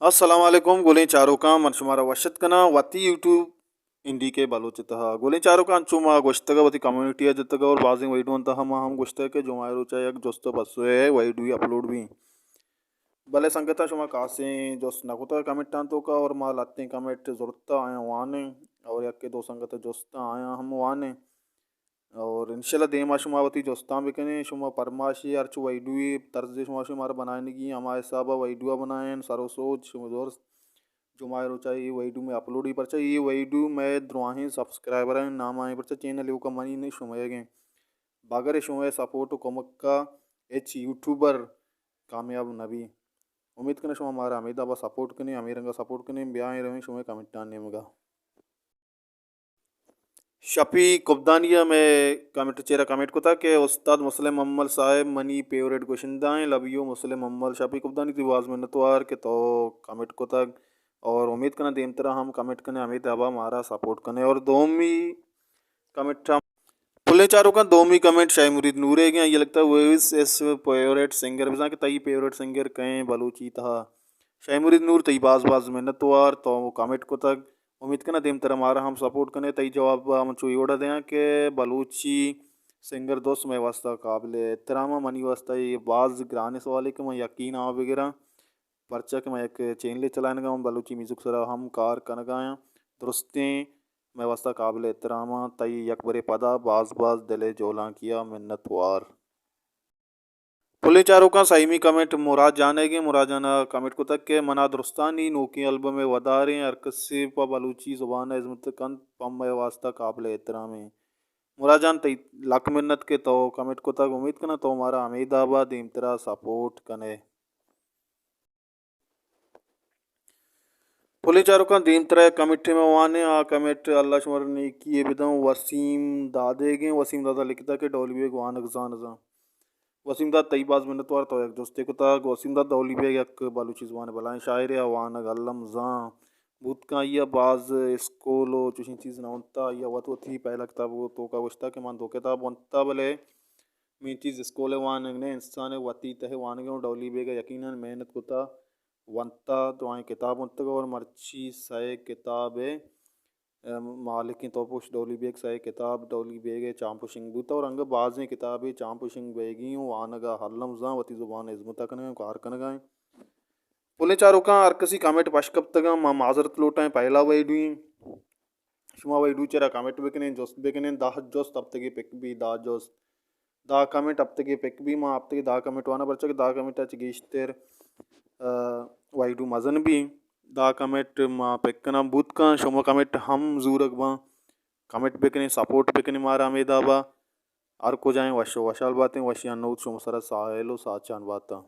السلام علیکم گلیں چاروکاں، من شمارا وش اتک کناں وتی یوٹیوب این ڈی کے بلوچ ءِ تہا۔ گلیں چاروکاں، انچو ما گوشتگ ءَ وتی کمیونٹی ءَ جتگ ءَ اور بازیں ویڈیو تہا ما ہم گوشتگ کہ جمعہ ءِ روچ ءَ یک جست ءُ پسو ءِ ویڈیو اپلوڈ بی، بلے سنگتاں شما کاسیں جست نہ کتگ کمنٹاں توکا، اور ما لہتیں کمنٹ زرتہ آیاں وانیں، اور یکے دو سنگت جستاں آیاں ہم وانیں۔ اور انشاءاللہ دیما شما وتی جستاں بکنیں، شما پرماشی ہرچ ویڈیوی طرز شما شمارا بنائینگی، ہما حسابا ویڈیو بنائیں، سر و سوج شما درست۔ جمعہ روچا اے ویڈیو میں اپلوڈ ہی، پرچا اے ویڈیو میں درواہیں سبسکرائبر ہیں نام آئیں، پرچا چینل یوکا منی نہیں شمئے گئے، بغیر شمئے سپورٹ و کمک کا ہچ یوٹیوبر کامیاب نہ بی۔ امید کناں شما مارا ہمے دابا سپورٹ کنیں، ہمے رنگا سپورٹ کنیں، بیائیں رویں شمئے کمنٹاں نیمگا۔ شپی کبدانی ءَ مئے کمنٹ چیرا کمنٹ کتا کہ استاد مسلم امل صاحب منی فیوریٹ گشندہ ہیں، لو یو مسلم امل۔ شپی کبدانی تئی باز منتوار کہ تو کمنٹ کتگ، اور امید کناں دیمترا ہم کمنٹ کنے، ہمے دابا مارا سپورٹ کنے۔ اور دومی کمنٹ ہم پلیں چاروکاں، دومی کمنٹ شاہ مرید نورے گے، یہ لگتا ہے وہ اس فیوریٹ سنگر بزاں کہ تئی فیوریٹ سنگر کہیں بلوچی تہا۔ شاہ مرید نور تئی باز باز منتوار تو کمنٹ کتگ، امید کناں دیمترا مارا ہم سپورٹ کنے۔ تئی جواب ءَ من چو اے وڑا دیاں کہ بلوچی سنگر دوست مئے واسطہ قابل احترام ءَ۔ منی واسطہ اے باز گرانیں سوالے کہ من یقین آں بگراں، پرچا کہ من یک چینلے چلائینگا، من بلوچی میوزک سرا ہم کار کنگا آں۔ درستیں مئے واسطہ قابل احترام آں۔ تئی یک برے پدا باز باز دل ءِ جولانکی ءَ منتوار۔ پلیں چاروکاں، سئیمی کمنٹ مراد جان ءِ گیں۔ مراد جان ءَ کمنٹ کتگ کہ منا درستانی نوکیں البم ءِ وداریں، ہر کسے پہ بلوچی زبان ءَ ہزمت کنت، پہ مئے واسطہ قابل احترام ایں۔ مراد جان، تئی لک منت کہ تو کمنٹ کتگ، امید کناں تو مارا ہمے دابا دیمترا سپورٹ کنے۔ پلیں چاروکاں، دیمترا یک کمنٹے ما وانیں، آ کمنٹ اللہ شمارا نیکی ءَ بداں، وسیم دادے گیں۔ وسیم دادا لکھتا کہ ڈولی بیگ وانگ زان زان۔ وسیم داد، تئی باز منتوار، تو یک جستے کتگ۔ وسیم داد، ڈولی بیگ یک بلوچی زبان ءِ بلائیں شاعرے، آ وانگ الم زان۔ بوت کن آئی ءَ باز اسکول و چوشیں چیز نہ ونتا، آئی ءَ وت وتی پہلا کتاب توکا گوشتا کہ من دو کتاب ونتا، بلے مین چیز اسکول ءِ وانگ نہ، انسان ءِ وتی تہ ءِ وانگ ءَ۔ ڈولی بیگ ءَ یقیناً محنت کتا، ونتا، درائیں کتاب ونتگ اور مرچی سئے کتاب ءِ، ام، مالکیں۔ تو پوش ڈولی بیگ سئے کتاب ڈولی بیگ ءِ چامپوشنگ بوتا اور انگہ بازیں کتابے چامپوشنگ بیگی اوں، وانگ ءَ الم زان، وتی زبان ءِ ہزمت ءَ کنگ ءَ، کار کنگ ءَ۔ پلیں چاروکاں، ہر کسی کمنٹ پش کپتگاں، ما معذرت لوٹائیں، پہلا ویڈیو ایں۔ شما ویڈیو چرا کمنٹ بکنیں، جست بکنیں، دہ جست ہفتگے پک بی، دہ جست، دہ کمنٹ ہفتگے پک بی۔ ما ہفتگے دہ کمنٹ وانا، پرچا کہ دہ کمنٹ ءَ چہ گیشتر، آ، ویڈیو مزن بی۔ دہ کمنٹ ما پک کناں، بوت کن شما کمنٹ ہم زورگ باں، کمنٹ بکنیں، سپورٹ بکنیں مارا ہمے دابا۔ ہر کجائیں وش و وشحال باتیں، وشی انوت شما سرا ساہیل و ساچان باتاں۔